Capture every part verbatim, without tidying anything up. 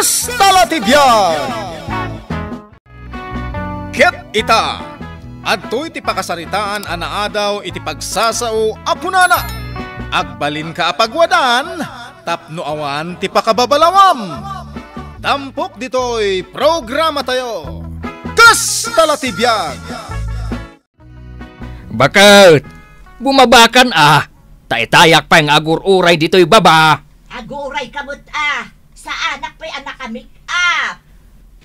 Kasta la ti biag! Ket ita, adtoy ti pakasaritaan a naadaw iti pagsasao a kunana, "Agbalinka a pagwadan tapno awan ti pakababalawam." Tampok ditoy programatayo, Kasta la ti biag! Baket, bumabakan a, ta itayak pay nga agur-uray ditoy baba. Aguray ka met a, saanak pay a naka-make up.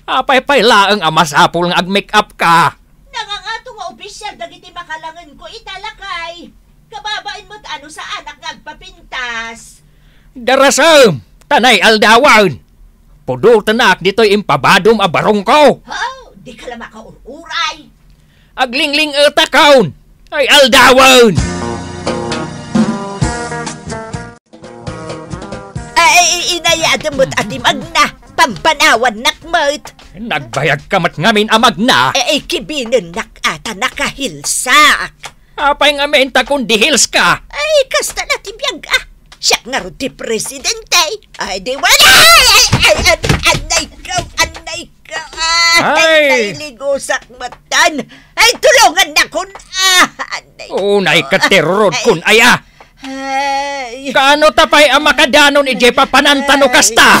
Apay pay laeng a masapul nga ag-make up ka? Nangangato nga opisyal dagiti makalangenko ita, lakay. Kababain met a no saanak nga agpapintas. Darasem, ta nay-aldawen. Pudotenak ditoy impabadom a barongko. Ho, dika la makaur-uray. Aglingling-etakon, ay-aldawen. Ay, inayadem met a ti magna, pampanawannak met. Nagbayag ka met ngamin a magna. Ay, kibinennak a ta nakahilsak. Apay ngamin ta kun di-heels ka? Ay, kasta la ti biag a. Siak ngarud ti presidente. Ay, di wala. Ay, ay, ay, an-, annay ko, annay ko. Ay, ay, nailigusak metten. Ay, tulongannakon a. Annay ko. Unay ket ti rurod kun ay a. Ay. Kaano ta pay a makadanon idiay papananta no kasta?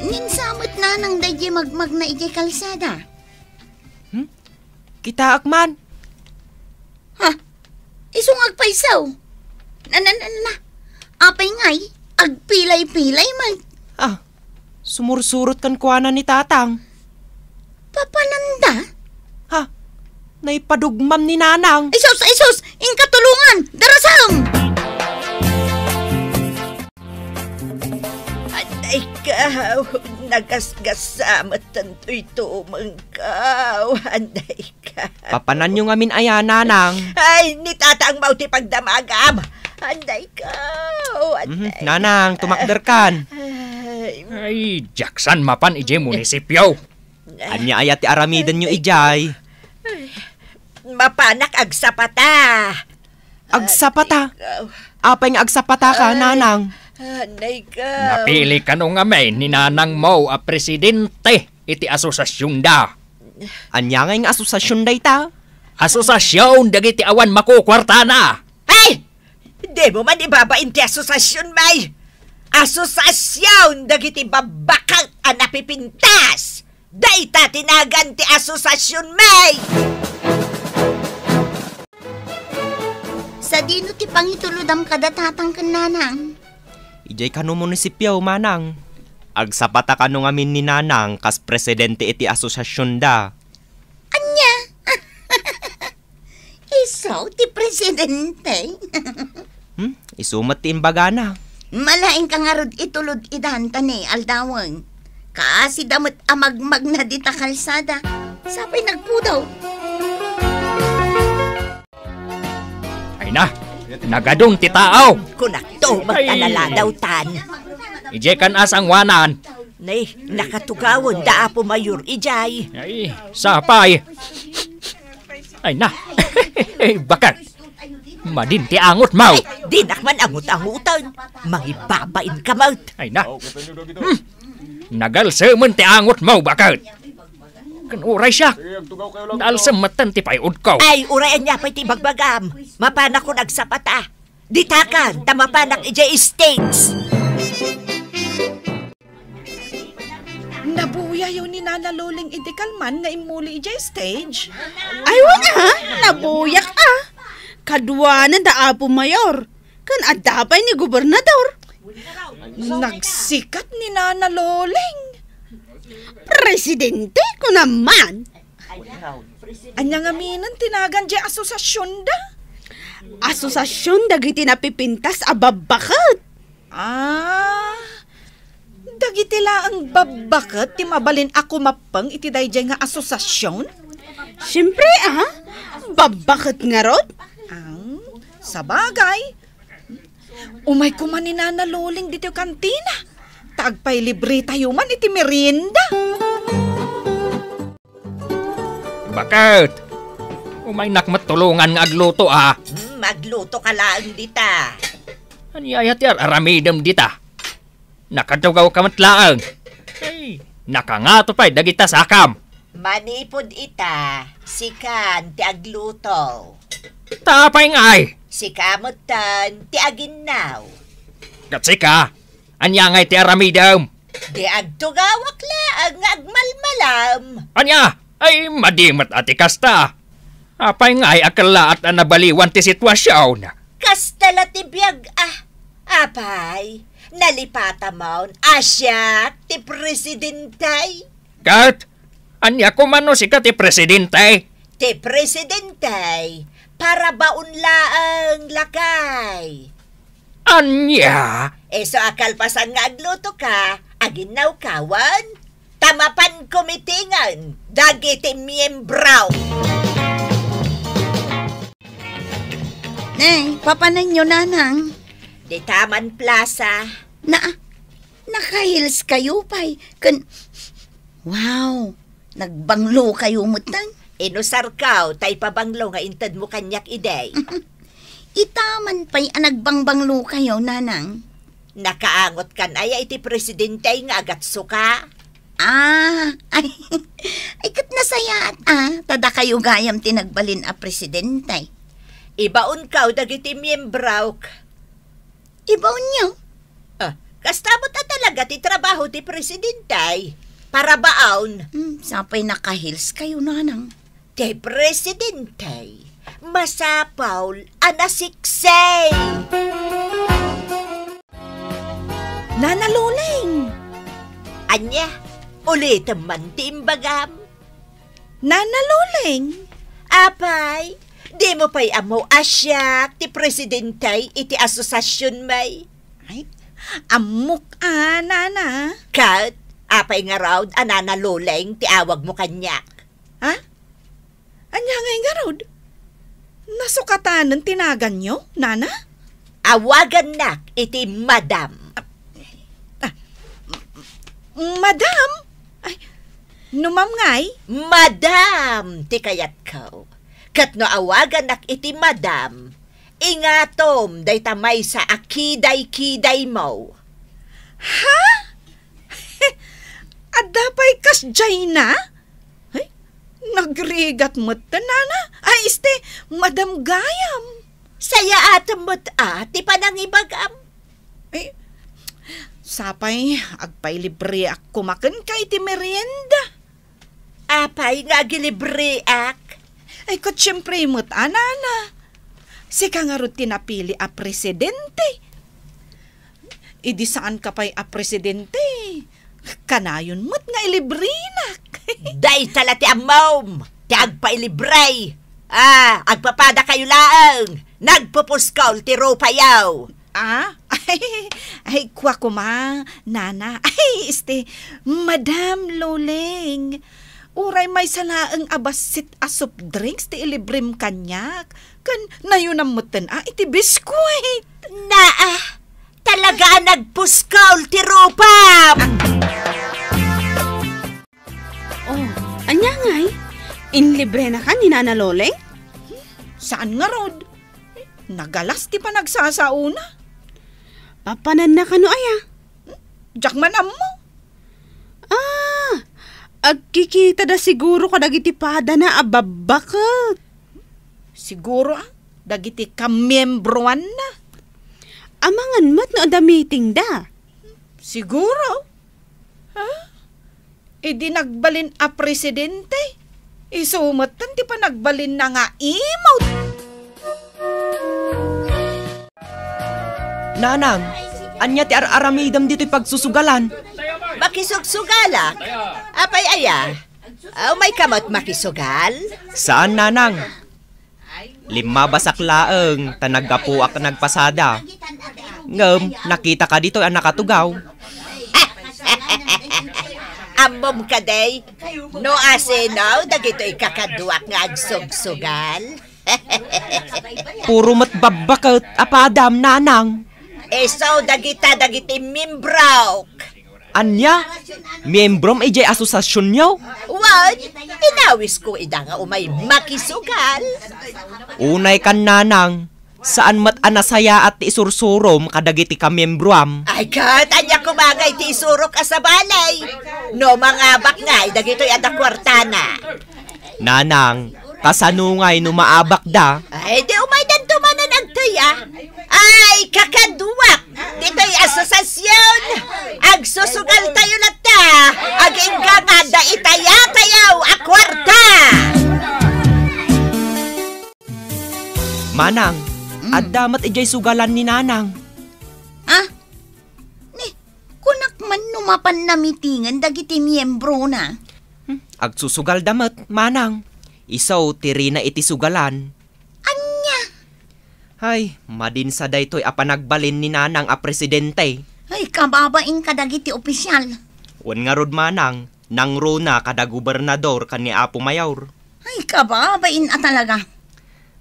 Ninsa met nanang daydiay magmagna idiay kalsada. Hmm? Kitaak man. Ha? Isu nga agpayso. Na, na, na, na. Apay ngay, agpilay-pilay met. Ah, sumursurot kenkuana ni Tatang. Papananda? Ha? Naipadugmam ni Nanang. Isus, isus! Inka tulongan! Darasem! Anday ka, nagasgasa met tantoy tumengkaw. Anday ka. Papananyo ngamin aya, Nanang? Ay, ni Tatang Mau ti pagdamagam. Anday ka, Mhm, anday. Nanang, tumakderkan. Ay. Ay, diak san mapan idiay munisipio. Ania aya ti aramidenyo idiay? Ay, mapanak agsapata. Agsapata? Ay, ikaw. Apay nga agsapata ka, Ay, Nanang? Anay ka. Napili kano ngamin ni Nanang Mau a presidente iti asosiasionda. Ania ngay nga asosiasion dayta? Asosiasion dagiti awan makukuartana. Ay! Dimo man ibabain ti asosiasion, May. Asosiasion dagiti babbaket a napipintas. Dayta ti nagan ti asosiasion, May! Sadino ti pangitulodam kada Tatang ken Nanang? Idiay kano munisipio, Manang. Agsapata kano ngamin ni Nanang kas presidente iti asosiasionda. Ania? Isu ti presidente? Hmm? Isu met ti imbagana. Malaing ka ngarud itulod idan ta ni aldawen. Kaasi da met a magmagna dita kalsada. Sapay nagpudaw. Ay na, nagadun ti tao. Kunakto, Ay. Magkanaladawtan. Idiay kan asangwanan. Nay, nakatugawen da Apo Mayor idiay. Ay, sapay. Ay na. Baket. Madin ti angot mo. Ay, dinak man angut-angutan. Mangibabain ka met. Ay na. Hmm. Nagalsemen ti angot mo, baket. Ken uray siak. Naalsem metten ti pay-odko. Ay, uray ania pay ti ibagbagam. Mapanakon agsapata. Ditakan, ta mapanak idiay stage. Nabuyayo ni Nana Loling idi kalman nga immuli idiay stage? Ay, wen a, nabuyak a. Kaduanan da Apo Mayor, ken adda pay ni Gobernador. Nagsikat ni Nana Loling. Presidente, kunam man. Ania ngamin ti nagan diay asosiasionda? Asosiasion dagiti napipintas a babbaket. Ah, dagiti laeng babbaket ti mabalin a kumappeng iti daydiay nga asosiasion? Siempre, ah, babbaket ngarud. Ang, sabagay. Umay koma ni Nana Loling ditoy kantina. Ta agpaylibri tayo man iti merienda. Baket! Umaynak met tulongan nga agluto, a. Hmm, agluto ka laeng dita. Ania aya ti ar-aramidem dita? Nakatugawka met laeng. Ay, nakangato pay dagita sakam. Manipud ita, sikan ti agluto. Ta apay ngay? Sika metten ti aginnaw. Ket sika, ania ngay ti aramidem? Di agtugawak laeng nga agmalmalam. Ania? Ay, madi met a ti kasta. Apay ngay a kellaat a nabaliwan ti situasion? Kasta la ti biag a. Apay, nalipatamon a siak ti presidente. Ket, ania koma no sika ti presidente? Ti presidente, para baon laeng, lakay. Ania? Isu a kalpasan nga aglutoka, aginnawka wen? Ta mapanko mitingen dagiti miembro. Nay, papanenyo, nanang? Dita man plaza. Na, naka-heels kayo pay. Ken, wow, nagbanglo kayo metten. Inusarko ta ipabanglo nga intedmo kaniak idi. Ita man pay a nagbangbanglo kayo, nanang. Nakaangotkan aya iti presidente nga agatsuka? Ah, ay, ay, ket nasayaat, ah, ta dakayo gayam ti nagbalin a presidente. Ibaonko dagiti miembrok. Ibaonyo? Ah, kasta met a talaga ti trabaho ti presidente. Para baon. Hmm, sapay naka-heels kayo, nanang. Ti presidente, masapul a nasiksi. Nana Loleng! Ania, ulitem man ti imbagam? Nana Loleng! Apay, dimo pay ammo a siak ti presidente iti asosasionmi? Ay, ammok a, nana. Ket, apay ngarud a Nana Loleng ti awagmo kaniak? Ha? Ania ngay ngarud? Nasukatanen ti naganyo, nana? Awagannak iti madam. Ah, madam? Ay, no ma'am ngay? Madam ti kayatko. Ket no awagannak iti madam, ingatom dayta maysa a kidaykidaymo. Ha? Adda pay kasdiay na? Ay, nagrigat met, nana. Ay, este, madam gayam. Sayaatem met a ti panangibagam. Ay, sapay, agpailibreak koma kenka iti merienda. Apay nga agilibreak? Ay, ket siempre met a, nana. Sika ngarud ti napili a presidente. Idi saanka pay a presidente, kanayon met nga ilibrenak. Dayta la ti ammom, ti agpailibre. Ah, agpapadakayo laeng, nagpupuskol ti rupayo. Ah? Ay, ay, kua koma, nana. Ay, este, Madam Loleng. Uray maysa laeng a bassit a soft drinks ti ilibrem kaniak. Ken nayonam metten a iti biskuit. Naa, talaga a nagpuskol ti rupam! Oh, ania ngay? Inlibrenaka ni Nana Loleng? Saan ngarud? Nagalas ti panagsasaona. Papananna kano aya? Diak man ammo. Ah, agkikitada siguro kadagiti padana a babbaket. Siguro, ah, dagiti kamiembroanna. Amangan met no adda meeting da. Siguro. Ah, idi nagbalin a presidente, isu metten ti panagbalinna nga imot. Nanang, ania ti ar-aramidem ditoy pagsusugalan? Makisugsugalak? Apay aya? Umayka met makisugal? Saan, nanang. Limmabasak laeng ta naggapuak nagpasada. Ngem nakitaka ditoy a nakatugaw. Ammom kadi no asino dagitoy kakaduak nga agsugsugal? Puro met babbaket a padam, nanang. Isu dagita dagiti mimbrok. Ania? Miembrom idiay asosasionyo? Wen, inawisko ida nga umay makisugal. Unay kan, nanang, Saan met a nasayaat ti isursurom kadagiti kamiembroam. Ay, ket ania koma ngay ti isurok a sabali? No mangabak ngay dagitoy adda kuartana. Nanang, kasano ngay no maabakda? Ay, di umaydanto manen agtoy, a. Ay, kakaduak! Ditoy asosasion, agsusugal tayo latta, agingga nga adda itaya tayo a kuarta! Manang, Mm. adda met idiay sugalan ni Nanang. Ah? Ni, kunak man no mapan namitingen dagiti miembrona. Hmm, agsusugalda met, Manang. Isu ti rina iti sugalan. Ania? Hay, madinsa daytoy a panagbalin ni Nanang a presidente. Ay, kababain kadagiti opisyal. Wen ngarud, Manang, nangruna kada gobernador ken ni Apo Mayor. Ay, kababain a talaga.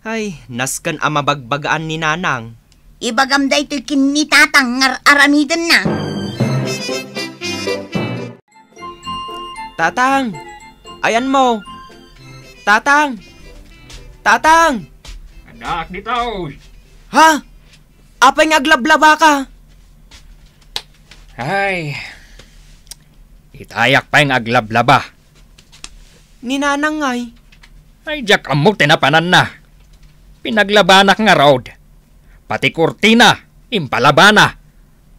Ay, nasken a mabagbagaan ni Nanang. Ibagam daytoy ken ni Tatang nga ar-aramidenna. Tatang! Ayanmo! Tatang! Tatang! Addaak ditoy. Ha? Apay nga aglablabaka? Ay, itayak pay nga aglablaba. Ni Nanang ngay? Ay, diak ammo ti napananna. Pinaglabanak ngarud. Pati kurtina, impalabana.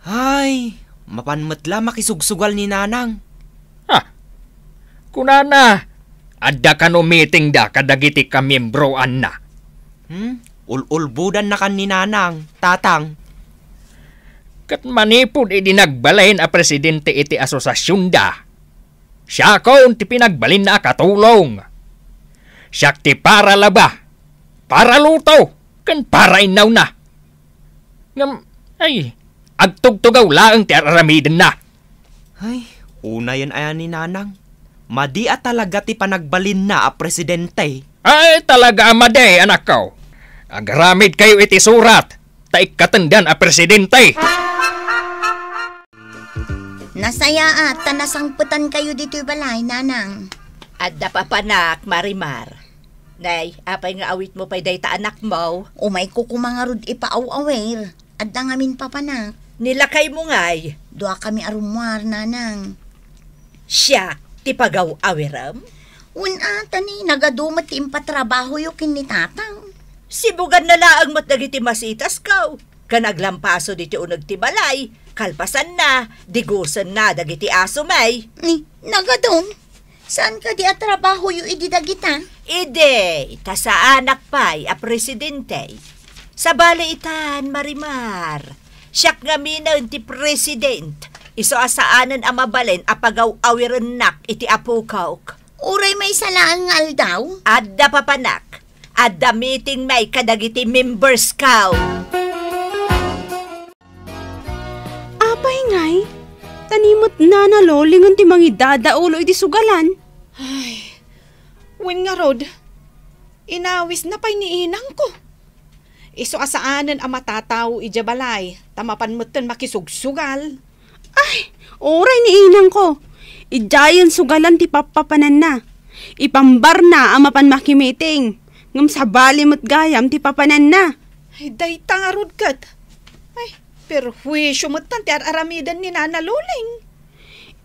Ay, mapan met la makisugsugal ni Nanang. Ha? Kunana, adda kano meetingda kadagiti kamiembroanna. Hmm? Ul-ulbodannakan ni Nanang, Tatang. Ket manipud idi nagbalin a presidente iti asosasionda, siakon ti pinagbalinna a katulong. Siak ti para laba, para luto, ken para innawna. Ngem, ay, agtugtugaw laeng ti ar-aramidenna. Ay, unayen aya ni Nanang. Madi a talaga ti panagbalinna a presidente. Ay, talaga a madi, anakko. Agaramidkayo iti surat, ta ikkatendan a presidente. Nasayaat ta nasangpetankayo ditoy balay, Nanang. Adda papanak, Marimar. Nay, apay nga awitmo pay dayta anakmo? Umayko koma ngarud ipaaw-awir. Adda ngamin papanak. Ni lakaymo ngay? Duakami a rummuar, Nanang. Siak ti pagaw-awirem? Wen a, ta ni, nagadu met ti impatrabahoyo ken ni Tatang. Sibuganna laeng met dagiti masitasko. Ken aglampaso ditoy uneg ti balay, kalpasanna, digusenna dagiti asomi. Ni, nagadu? Saan kadi a trabahoyo idi dagita? Idi, ta saanak pay a presidente. Sabali itan, Marimar, siak ngaminen ti president. Isu a saanen a mabalin a pagaw-awirennak iti apokok. Uray maysa laeng nga aldaw? Adda papanak. Adda meeting mi kadagiti membersko. Apay ngay? Ta ni met Nana Lolingen ti mangidadaulo iti sugalan. Ay, wen ngarud, inawisna pay ni inangko. Isu a saanen a matatao idiay balay, ta mapan metten makisugsugal. Ay, uray ni inangko. Idiayen sugalan ti pappapananna. Ipambarna a mapan makimeeting. Ngem sabali met gayam ti papananna. Ay, dayta ngarud ket. Ay, perhuisio metten ti ar-aramiden ni Nana Loling.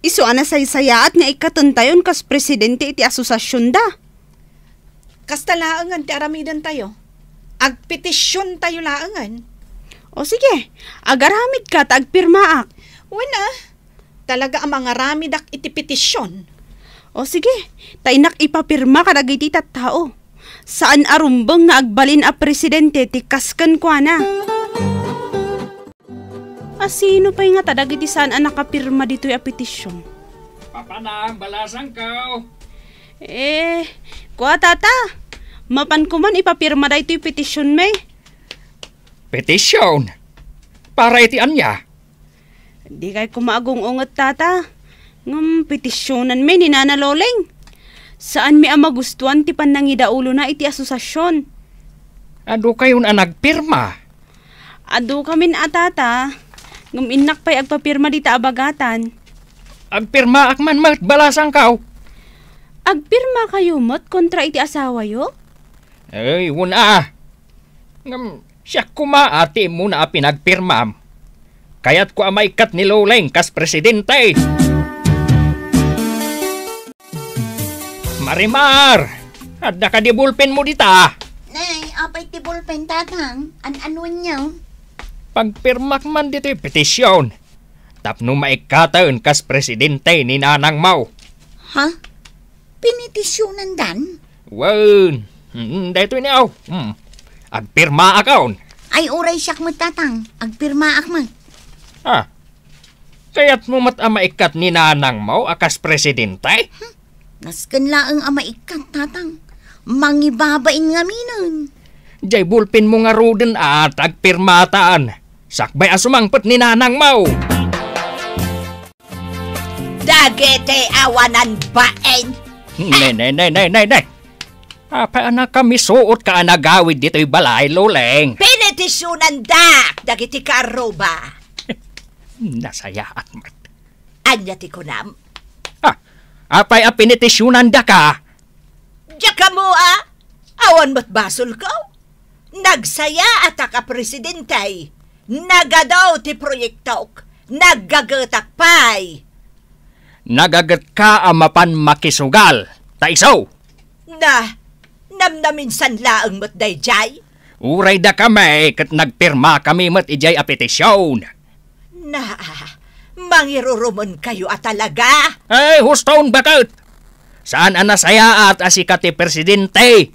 Isu a nasaysayaat nga ikkatentayon kas presidente iti asosasionda. Kasta laengen ti aramidentayo. Agpetisiontayo laengen. O sige, agaramidka ta agpirmaak. Wen a, talaga a mangaramidak iti petision. O sige, ta innak ipapirma kadagiti tattao. Saan a rumbeng nga agbalin a presidente ti kas kenkuana. A sino pay ngata dagiti saan a nakapirma ditoy a petision? Papanam, balasangko. Eh, kua, Tata. Mapan koman ipapirma daytoy petisionmi. Petision? Para iti ania? Dikay koma agung-unget, Tata. Ngem petisionanmi ni Nana Loling. Saanmi a magustuan ti pannangidaulona iti asosasion. Adu kayon a nagpirma? Adu kamin a, Tata. Ngem innak pay agpapirma dita a bagatan. Agpirmaak man met, balasangko. Agpirmakayo met kontra iti asawayo? Ay, wen a. Ngem, Siak koma a ti immuna a pinagpirmam. Kayatko a maikkat ni Loleng kas presidente. Marimar! Adda kadi bulpenmo dita? Nay, apay ti bulpen, Tatang? An-anuenyo? Pagpirmak man ditoy petisyon tapno maikkaten kas presidente ni nanangmo. Ha? Pinitisyonan dan? Wen, mm, daytoy ni aw. Mm. Agpirmaak on. Ay, uray siak met, Tatang. Agpirmaak met. Ah, kayatmo met a maikkat ni nanangmo a kas presidente? Hmm. Nasken laeng a maikkat, Tatang. Mangibabain ngaminen. Jay bulpenmo ngaruden a ta agpirmatan. Sakbay a sumangpet ni nanangmo. Dagiti awanan bain. Ne, ne, ne, ne, ne, ne. Apay a nakamisuot ka a nagawid ditoy balay, Loleng? Pinitisyonan da dagiti kaarruba. Nasayaat met. Ania ti kunam? Ah, apay a pinitisyonan da ka? Diak ammo a, awan met basolko. Nagsayaat a presidente, nagadu ti proyektok, naggagetak pay. Nagagetka a mapan makisugal, ta isu. Na, namnaminsan laeng met daydiay. Uray dakami ket nagpirmakami met idiay a petisyon. Na, mangirurumonkayo a talaga? Ay, huston, baket! Saan a nasayaat a sika ti presidente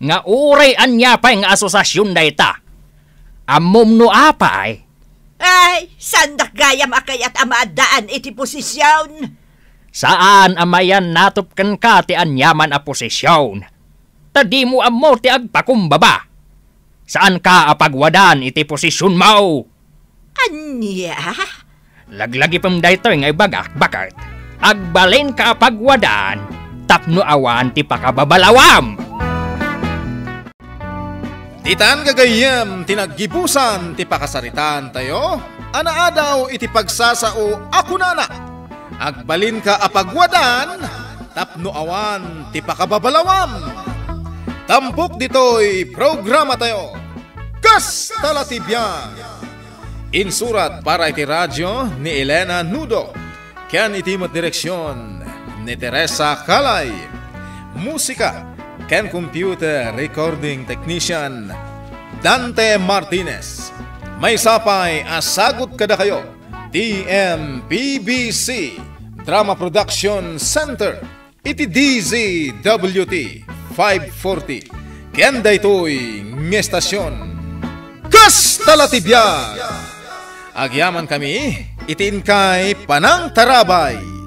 nga uray ania pay nga asosiasion dayta. Ammom no apay? Ay, saandak gayam a kayat a maaddaan iti posisyon. Saan a mayan natop kenka ti aniaman a posisyon. Ta dimo ammo ti agpakumbaba. Saanka a pagwadan iti posisionmo. Ania? Laglagipem daytoy nga ibagak, baket. Agbalinka a pagwadan tapno awan ti pakababalawam. Ditan gagayyem ti naggibusan ti pakasaritaantayo a naadaw iti pagsasao a kunana, "Agbalinka a pagwadan tapno awan ti pakababalawam." Tampok ditoy programatayo, Kasta la ti biag. Insurat para iti radio ni Elena Nudo, ken iti met direksion ni Teresa Calay. Musika ken computer recording technician, Dante Martinez. Maysa pay a sagut kadakayo ti M P B C Drama Production Center iti D Z W T five forty, ken daytoy nga estasion, Kasta la ti biag. Agyamankami iti inkay panangtarabay.